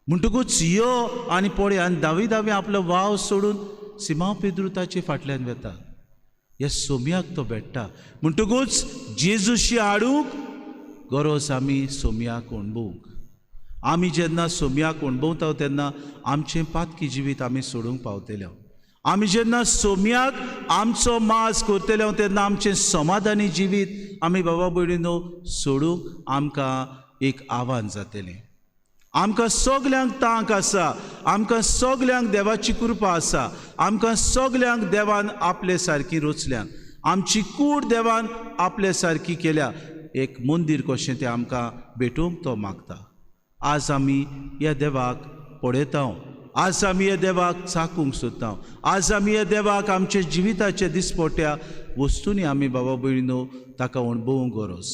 म्हणटकूच यो आनी पळय। आनी दावी दावी आपलो वाव सोडून सिमांव पेद्रू ताचे फाटल्यान वेता, ह्या सोमयाक तो भेट्टा। म्हणटकूच जेजूशी हाडूंक गरज आमी सोमयाक अणभवूंक। आमी जेन्ना सोमयाक अणभवता तेन्ना आमचें पातकी जिवीत आमी सोडूंक पावतले। आमी जेन्ना सोमयाक आमचो मास करतले तेन्ना आमचें समाधानी जिवीत आमी बाबा भयणीनो सोडूंक आमकां एक आव्हान जातलें। आमकां सगल्यांक तांक आसा, आमकां सगल्यांक देवाची कृपा आसा, आमकां सगल्यांक देवान आपले सारकी रचल्यान, आमची कूड देवान आपले सारकी केल्या, एक मंदीर कशें तें आमकां भेटूंक तो मागता। आज आमी ह्या देवाक पळयता, आज आमी ह्या देवाक चाकूंक सोदता, आज आमी ह्या देवाक आमच्या जिविताच्या दिसपट्ट्या वस्तूंनी आमी बाबा भयणीनो ताका अणभवूंक गरज।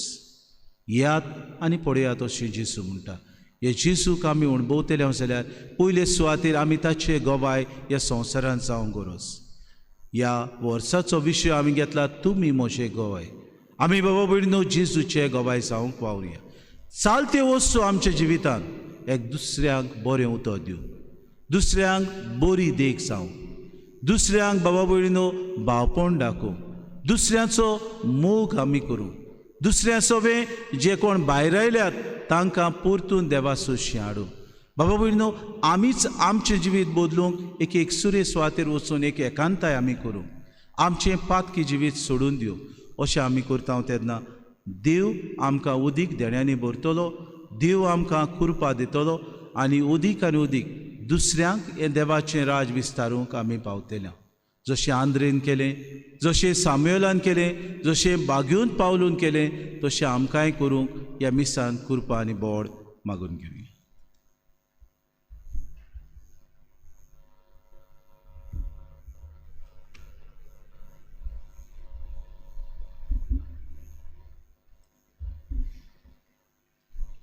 येयात आनी पळयात अशें जेजू म्हणटा। हे जेजूक आमी अणभवतले जाल्यार पयले सुवातेर आमी ताचे गवाय ह्या संवसारांत जावंक गरज। ह्या वर्साचो विशय आमी घेतला, तुमी म्हजे गवाय। आमी बाबा भयणीनो जेजूचे गवाय जावंक वावरुया। चालते वस्तू आमच्या जिवितांत एक दुसऱ्यांक बरें उतर दिवं, दुसऱ्यांक बरी देख जावं, दुसऱ्यांक बाबा भयणीनो भावपण दाखोवं, दुसऱ्यांचो मोग आमी करूं, दुसऱ्या सोबे जे कोण भायर आयल्यात तांकां परतून देवा सोशी हाडूं। बाबा भयणीनो, आमीच आमचें जिवीत बदलूंक एक एकसुरे सुवातेर वचून एक एकांताय आमी करूं, आमचें पातकी जिवीत सोडून दिवं। अशें आमी करता तेन्ना देव आमकां उदीक देण्यांनी भरतलो, देव आमकां कृपा दितलो आनी उदीक आनी उदीक दुसऱ्यांक हें देवाचें राज विस्तारूंक आमी पावतले। जशें आंद्रेन केलें, जशें सामुएलान केलें, जशें बाग्यून पावलून केलें, तशें आमकांय करूंक ह्या मिसान कृपा आनी बोड मागून घेवया।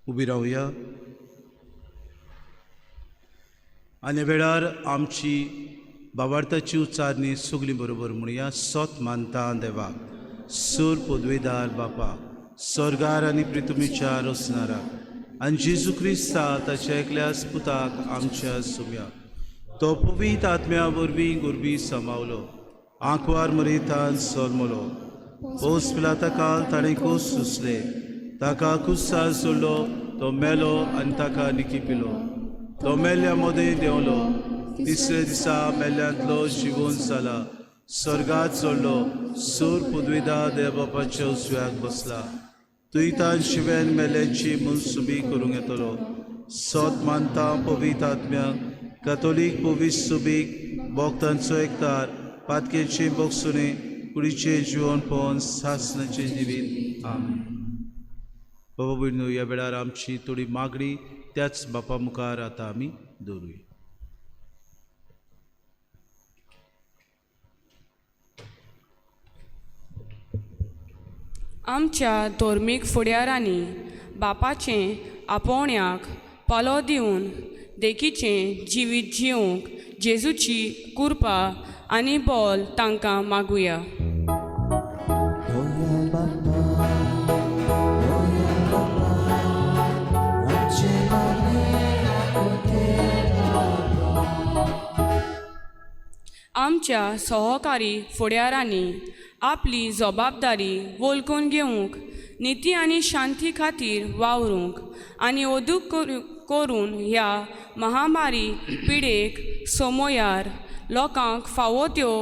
उबी रावया आनी वेळार आमची बाबार्थाची उच्चारणी सगळी बरोबर म्हणया। सत मानता देवाक, सूर पदवेदार बापा, स्वर्गार आनी पृथ्वीच्या रचणाराक, आनी जेजू क्रिस्ता ताच्या एकल्याच पुताक आमच्या सुम्याक, तो पवित्र आत्म्या वरवीं गुरबी समावलो, आंकवार मरेतान सोलमलो, पोस पिलाता काल ताणें कोस सुसले, ताका कुसार सोडलो, तो मेलो आनी ताका निकी पिलो, तो मेल्ल्या मदें देंवलो, तिसरे दिसा मेल्ल्यांतलो जिवोन जाला, स्वर्गात चडलो, सूर पदवेदा देवबापाच्या उजव्याक बसला, तुयतान शिवेन मेल्यांची मनसुबी करूंक येतलो। सत मानता पवित्र आत्म्याक, कथोलीक पवित्र सुबीक, भक्तांचो एकतार, पातकेचे बोगसुणे, कुडीचे जिवन पवन, सासनाचें जिवीत। आमेन। बाबा भयणीनो, ह्या वेळार आमची थोडी मागणी त्याच बापा मुखार आतां आमी दवरुया। आमच्या धर्मीक फुडारांनी बापाचें आपोवण्याक पालो दिवन देखीचें जिवीत जिवंक जेजूची कृपा आनी बोल तांकां मागुया। आमच्या सहकारी फुडारांनी आपली जबाबदारी वळखून घेवंक, निती आनी शांती खातीर वावरूंक आनी अदूक करून ह्या महामारी पिडेक समयार लोकांक फावो त्यो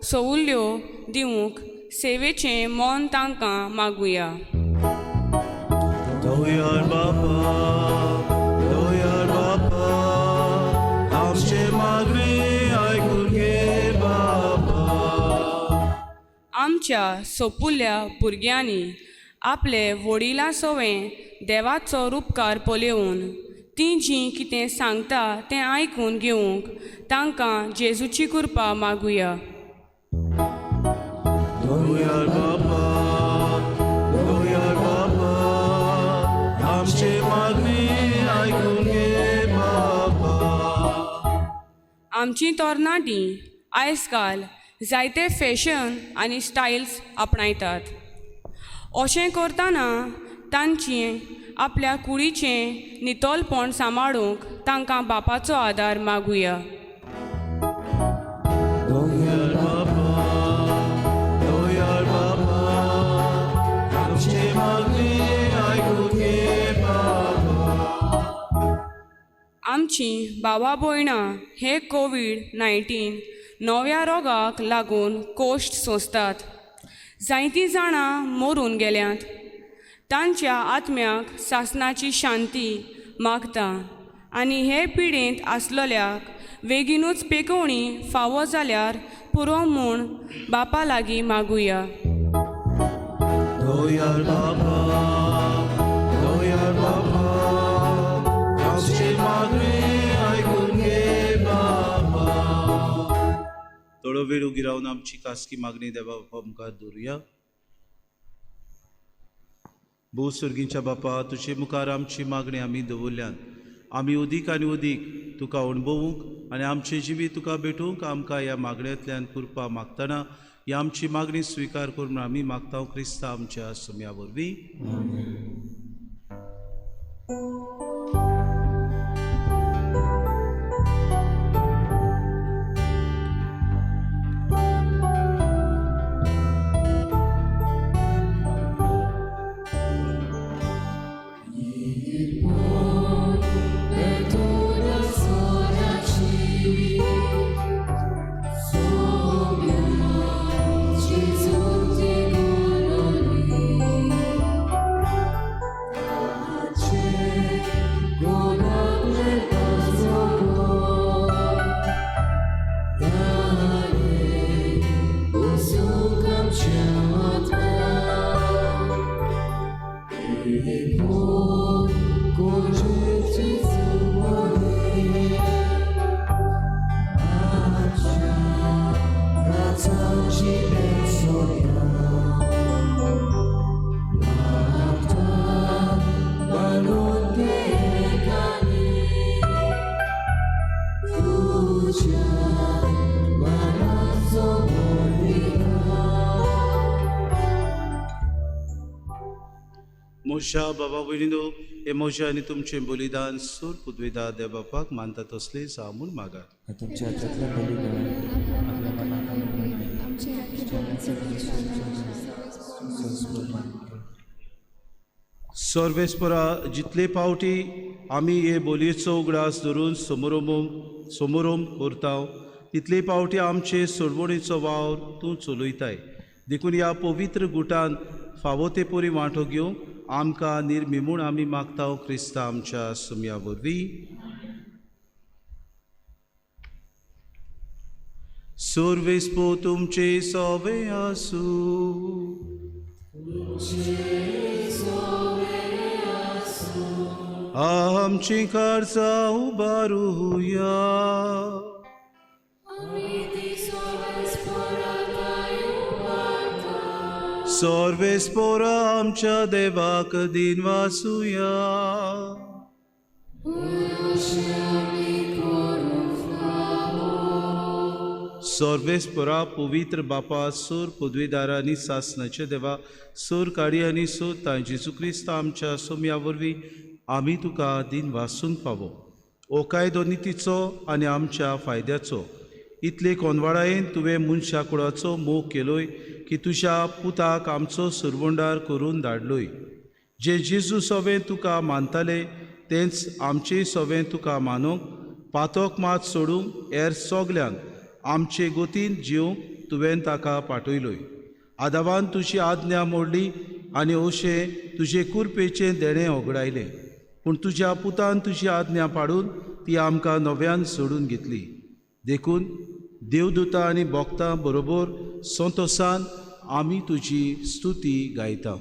सवुल्यो दिवंक सेवेचें मन तांकां मागुया। दयाळ बापा, दयाळ बापा, आमच्या सोपुल्ल्या भुरग्यांनी आपले वडिलां सवें देवाचो रुपकार पळोवन तीं जीं कितें सांगता तें आयकून घेवंक तांकां जेजूची कृपा मागुया. दोयाळ बापा, दोयाळ बापा, आमचे मागणी आयकून घे बापा. आमची तरणाटीं आयज काल जायते फॅशन आनी स्टायल्स आपणायतात. अशें करतना तांची आपल्या कुडीचें नितळपण सांबाळूंक तांकां बापाचो आदार मागुया. दोयाळ बापा, दोयाळ बापा, आमचे मागणी आयकून घे बापा. आमची भावा भयणां हे कोवीड-19 नव्या रोगाक लागून कोश्ट सोंसतात. जायतीं जाणां मरून गेल्यांत. तांच्या आत्म्याक सासणाची शांती मागता आनी हे पिडेंत आसलेल्याक बेगीनूच पेकोवणी फावो जाल्यार पुरो म्हूण बापा लागीं मागुया. दोयाळ बापा, दोयाळ बापा, आमचे मागणी आयकून घे बापा. थोडो वेळ उगी रावन आमची खासगी मागणी देवा बापा मुखार दवरुया. भोव सुर्गींच्या बापा, तुजे मुखार आमची मागणी आमी दवरल्यान आमी उदीक आनी उदीक तुका अणभवूंक आनी आमचें जिवीत तुका भेटूंक आमकां ह्या मागण्यांतल्यान कृपा मागतना ही आमची मागणी स्विकार करून आमी मागता क्रिस्ता आमच्या सुम्या वरवीं. मोशा बाबा भयणीनो, हे मोशा आनी तुमचें बलिदान सूर पुदवेदा देव बापाक मानता तसलें जावं म्हूण मागात. तुमच्या हातांतलें बलिदान आपल्या मनाक सर्वेस्परा, जितले फावटी आमी हे बोलयेचो उगडास धरून समोरोम करता तितले फावटी आमचे सोडवणीचो वावर तूं चलयताय. देखून ह्या पवित्र गुटान फावो ते परी वांटो घेवंक आमकां निर्मी म्हूण आमी मागता क्रिस्ता आमच्या सुम्या वरवीं. सर्वेस्पो तुमचे सवे आसूं. आमची काळजां उबारुया. सर्वेस्पोरा आमच्या देवाक दिन वासुया. सर्वेस्पोरा पवित्र बापा, सूर पदवीदारा आनी सासनाचे देवा, सूर काडी आनी सूर तां जेजू क्रिस्त आमच्या सोम्या वरवीं आमी तुका दिन वासूंक फावो. हो कायदो नितीचो आनी आमच्या फायद्याचो. इतले कोनवाडायेन तुवें मनशा कुळाचो मोग केलोय की तुज्या पुताक आमचो सुरवंडार करून धाडलोय. जे जेजू सवें तुका मानताले तेंच आमचेय सवें तुका मानूंक पातोक मात सोडूंक हेर सगल्यांक आमचे गोतीन जिवंक तुवें ताका पाठयलोय. आदावान तुजी आज्ञा मोडली आनी अशें तुजे कुरपेचें देणें ओगडायलें, पूण तुज्या पुतान तुजी आज्ञा पाडून ती आमकां नव्यान सोडून घेतली. देखून देवदूता आनी भक्तां बरोबर संतोसान आमी तुजी स्तुती गायता.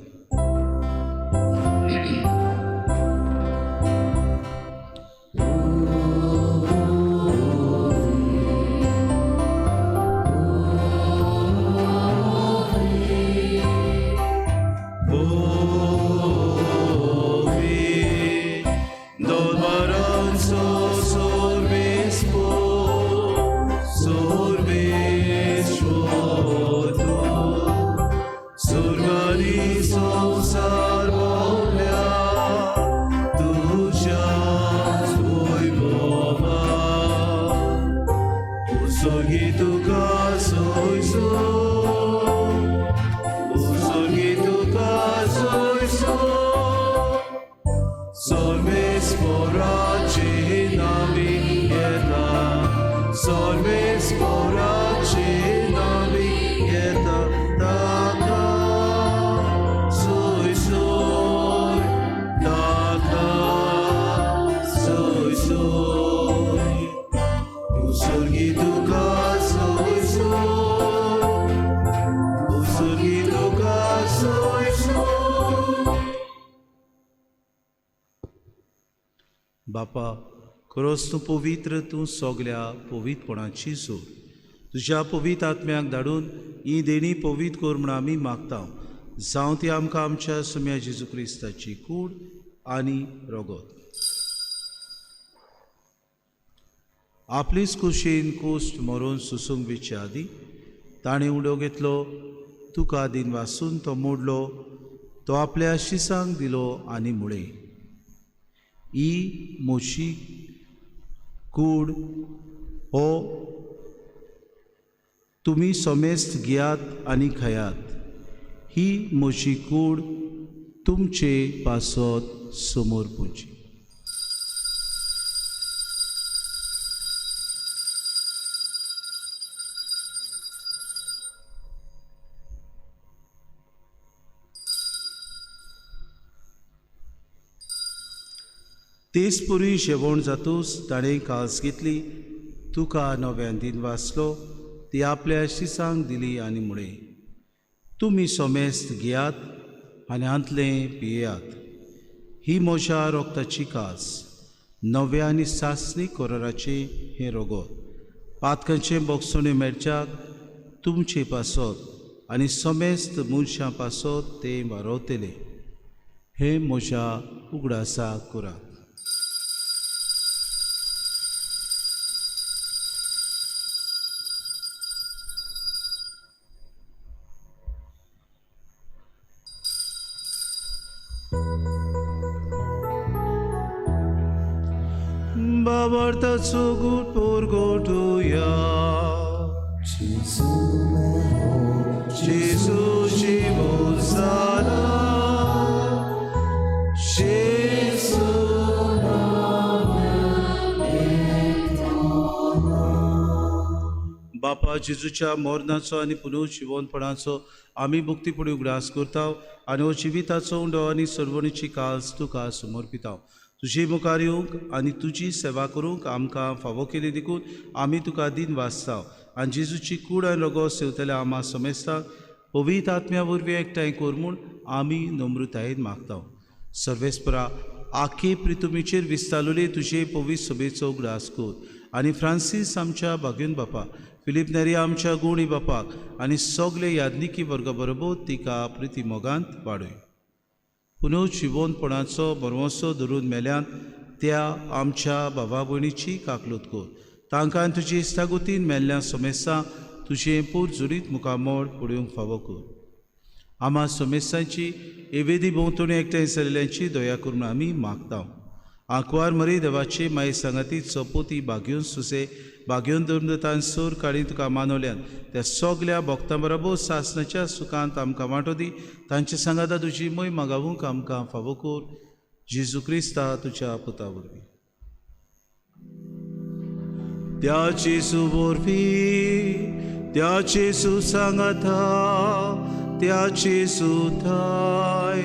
बापा, खरोच तूं पवित्र, तूं सगल्या पवित्रपणाची जोड. तुज्या पवित्र आत्म्याक धाडून ही देणी पवित्र कर म्हूण आमी मागता. जावं ती आमकां आमच्या सुम्या जेजू क्रिस्ताची कूड आनी रगत. आपलीच कुशीन कोश्ट मरोवन सुसूंक वेचे आदी ताणें उडो घेतलो, तुका दिन वासून तो मोडलो, तो आपल्या शिसांक दिलो आनी मुळें, ही म्हजी कूड हो तुमी समेस्त घेयात आनी खायात. ही म्हजी कूड तुमचे पासत समोर पुजी. तेच पुरी जेवण जातूच ताणें कास घेतली, तुका नव्यान दिन वाचलो, ती आपल्या शिसांक दिली आनी मुळें, तुमी समेस्त घेयात आनी हांतलें पियेयात. ही म्हज्या रोगताची कास, नव्या आनी सासणी कोराराचें हें रोगत, पातकांचें बोगसणें मेळच्याक तुमचे पासत आनी समेस्त मनशां पासत तें वारवतलें. हें म्हज्या उगडासा करात. बाबार्थाचो गूट पोरगोटुया, जेजूची मोजाला, जेजू. बापा, जेजूच्या मरणाचो आनी पुनर्जिवनपणाचो आमी मुक्तीपणी उगडास करता आनी हो जिविताचो उंडो आनी सर्वणीची कास तुका समर्पिता. तुजी मुखार येवंक आनी तुजी सेवा करूंक आमकां फावो केली देखून आमी तुका दिन वाचता आनी जेजूची कूड आनी रगो सेवतल्या आमा समेस्ताक पवित्र आत्म्या वरवीं एकठांय कर म्हूण आमी नम्रतायेन मागता. सर्वेस्परा, आखे प्रितुमीचेर विस्तारलेले तुजे पवित्र सभेचो उगडास कर आनी फ्रांसीस आमच्या भाग्यून बापा, फिलीप नेरी आमच्या गुणी बापाक आनी सगळे यादनिकी वर्गा बरोबर तिका प्रिती मोगांत वाडय. पुनर्जिवनपणाचो भरवंसो धरून मेल्यान त्या आमच्या भावा भयणीची काकलूत कर. तांकां तुजी इश्टागतीन मेल्ल्या समेस्तां तुजें पूर जुरीत मुखामळ पळोवंक फावो कर. आमा समेस्तांची एवेदी भोंवतणी एकठांय जाल्ल्यांची दया करून आमी मागता. आंकवार मरी देवाची माई सांगाती चपोती बागयोन सुसे बागयोन धरून सोर काळी तुका मानवल्यान त्या सगल्या भक्तां बरोबर सासनाच्या सुखांत आमकां वांटो दी. तांचे सांगाता तुजी मोय मागावूंक आमकां फावो कर. जेजू क्रिस्ता तुज्या पुता वरवीं. त्या जेजू वरवीं, त्या जेजू सांगाता, त्या जेजू थाय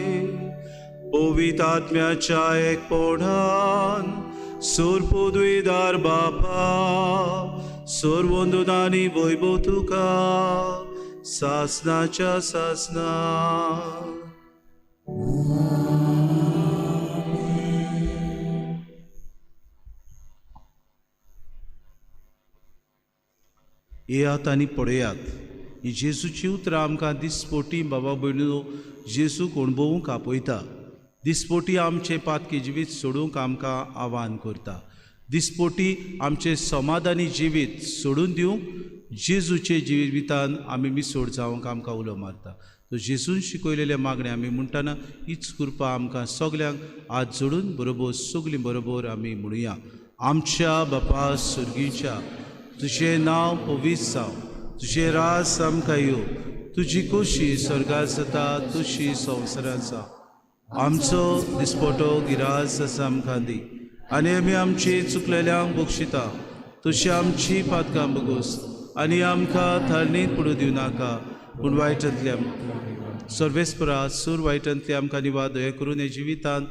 पवित्र आत्म्याच्या एकपणान सोरपुद्विदार बापा, सर्वंदुनानी वैभव तुका सासनाच्या सासना. येयात आनी पळयात ही जेजूची उतरां आमकां दिसपोटी बाबा भयणीनो जेजूक अणभवूंक आपयता. दिसपोटी आमचें पातकी जिवीत सोडूंक आमकां आव्हान करता. दिसपोटी आमचें समाधानी जिवीत सोडून दिवंक जेजूचे जिवितान आमी मिसोड जावंक आमकां उलो मारता. तो जेजून शिकयलेले मागणें आमी म्हणटना हीच कृपा आमकां सगल्यांक हात जोडून बरोबर सगलीं बरोबर आमी म्हणुया. आमच्या बापा सुर्गीच्या, तुजें नांव पवित्र जावं, तुजें राज आमकां येवं, तुजी खोशी स्वर्गार जाता तशी संवसारांत जावं. आमचो दिसपटो गिरास आसा आमकां दी आनी आमी आमची चुकलेल्यांक बक्षिता तशी आमची पातकां बगोस आनी आमकां थरणीत पडूं दिवं नाका पूण वायटांतल्या सर्वेस्परा सूर वायटांतली आमकां निवाद दया करून हे जिवितांत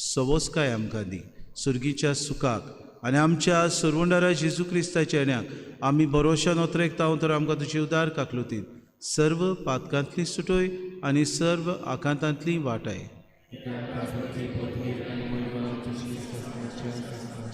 सवस्काय आमकां दी. सुर्गीच्या सुखाक आनी आमच्या सरवंडारा जेजू क्रिस्ताच्या येण्याक आमी भरोशान ओतरेकता तर आमकां तुजी उदार काकलुतीन सर्व पातकांतली सुटोय आनी सर्व आकांतांतली वाटाय.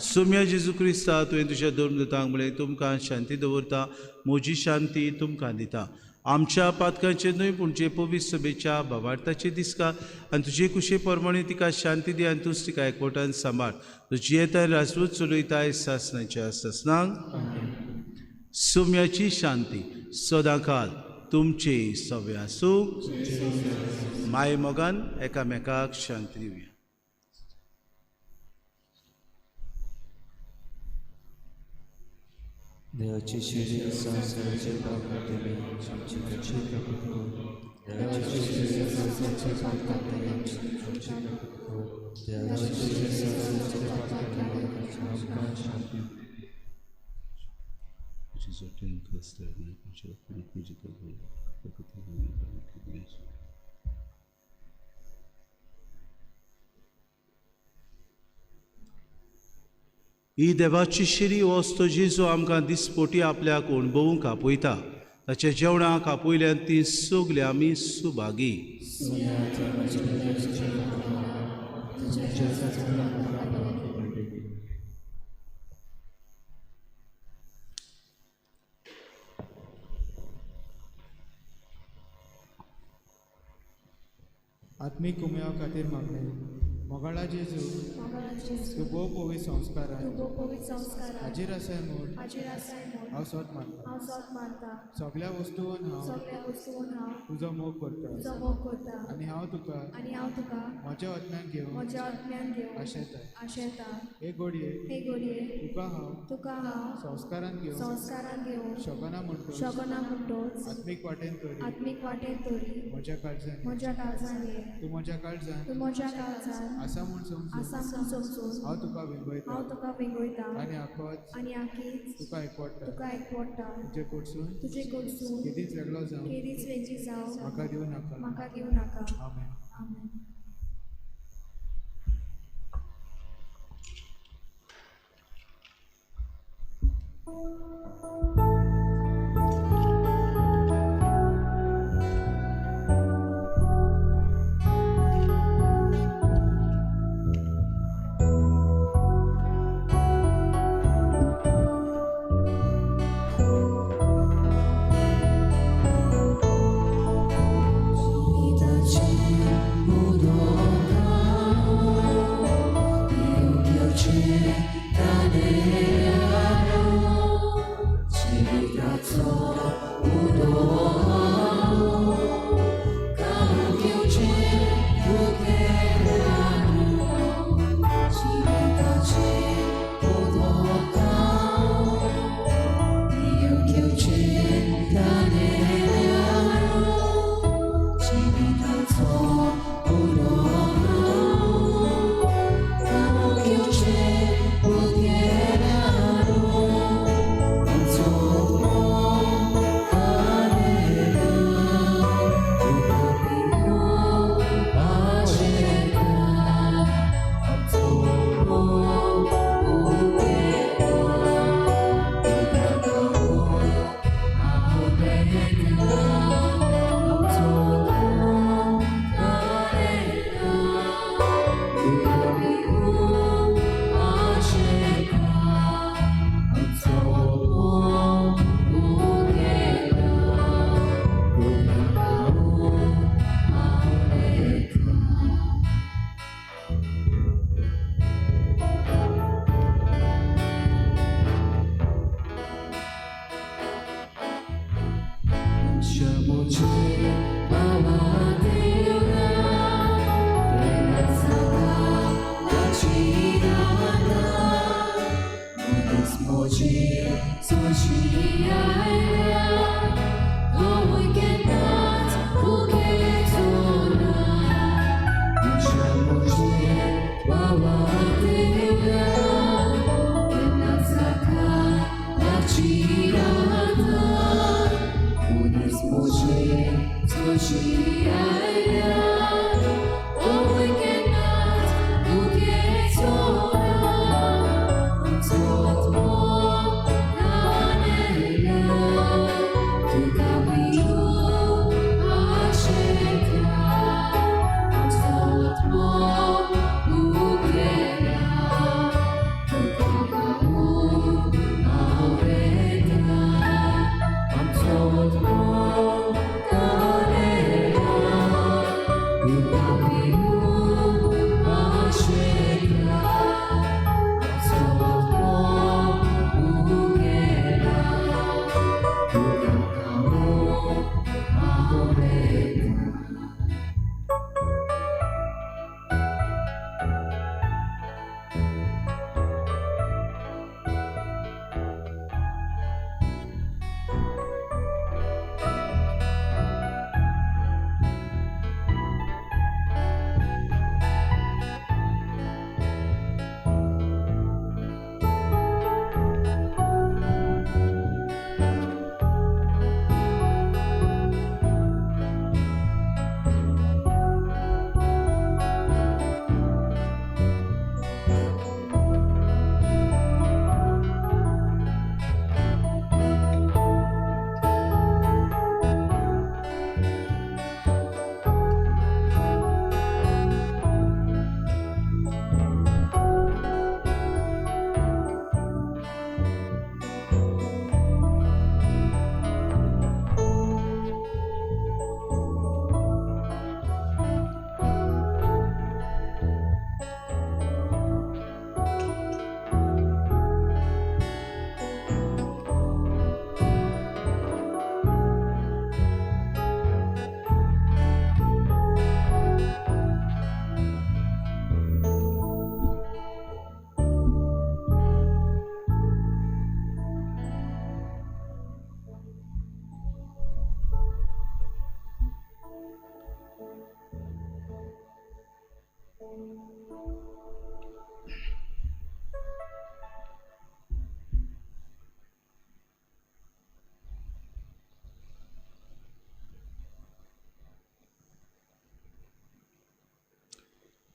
सोम्या जेजू क्रिस्ता, तुवें तुज्या धर्मदूतांक म्हळें तुमकां शांती दवरता, म्हजी शांती तुमकां दिता. आमच्या पातकांचेर न्हय पूण जे पवित्र सभेच्या भावार्थाचे दिसका आनी तुजे कुशे प्रमाणे तिका शांती दी आनी तूंच तिका एकवटान सांबाळ. तूं जियेताय राजवट चलयताय सासणाच्या सासणांक. सोम्याची शांती सदांकाल तुमचे सवे आसूं. माय मोगान एकामेकाक शांती दिवया. देवाची शिरी संवसाराचे पाप काडटली आमची कशी प्रकट कर. देवाची शिरी संवसाराचे पाप काडटली आमची प्रकट कर. देवाची शिरी संवसाराचे पाप काडटली आमकां शांती. ही देवाची शिरी वस्तू जेजू आमकां दिसपोटी आपल्याक अणभवूंक आपयता. ताच्या जेवणाक आपयल्यान ती सगली आमी सुभागी. आत्मीक उमेवा खातीर मागणें. मोगाळा जेजू, तूं भोव पवित्र संस्कारान हाजीर आसाय म्हूण हांव सोद मानता. सगल्या वस्तून हांव तुजो मोग करता आनी हांव तुका म्हज्या आत्म्यान घेवन आशेता. हे घडये तुका हांव संस्कारान घेवन शकना म्हणटोच आत्मीक वाटेन तरी म्हज्या काळजान तूं म्हज्या काळजान आसा म्हूण समजून हांव तुका विंगयता आनी आकीच तुका एकवटा. तुजे कडसून केदीच वेगळो जावं म्हाका दिवं नाका. आमेन. Thank you.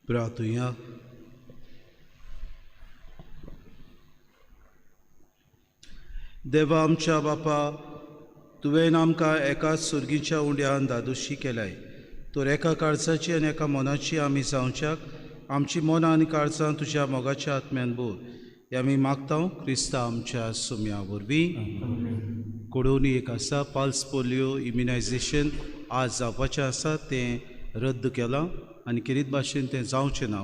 प्रार्थुया। देवा आमच्या बापा, तुवें आमकां एकाच सुर्गीच्या उंड्यान दादोशी केलाय, तर एका काळजाची आनी एका मनाची आमी जावच्याक आमची मनां आनी काळजां तुज्या मोगाच्या आत्म्यान भर, हे आमी मागता क्रिस्ता आमच्या सुम्या वरवीं। कोडोवणी एक आसा, पल्स पोलियो इम्युनायझेशन आज जावपाचें आसा, तें रद्द केलां आनी खेरीत भाशेन तें जावचें ना,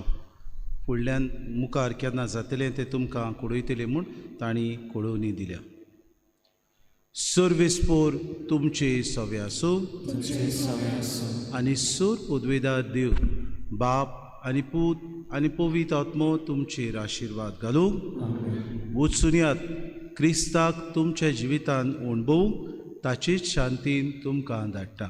फुडल्यान मुखार केन्ना जातलें तें तुमकां कळयतलें म्हूण तांणी कळोवणी दिल्या। सर्वेस्पोर तुमचे सवे आसूं आनी सूर पदवेदार देव बाप आनी पूत आनी पवित्र आत्मो तुमचेर आशिर्वाद घालूं। वचुनयात क्रिस्ताक तुमच्या जिवितान अणभवूंक ताचीच शांतीन तुमकां धाडटा।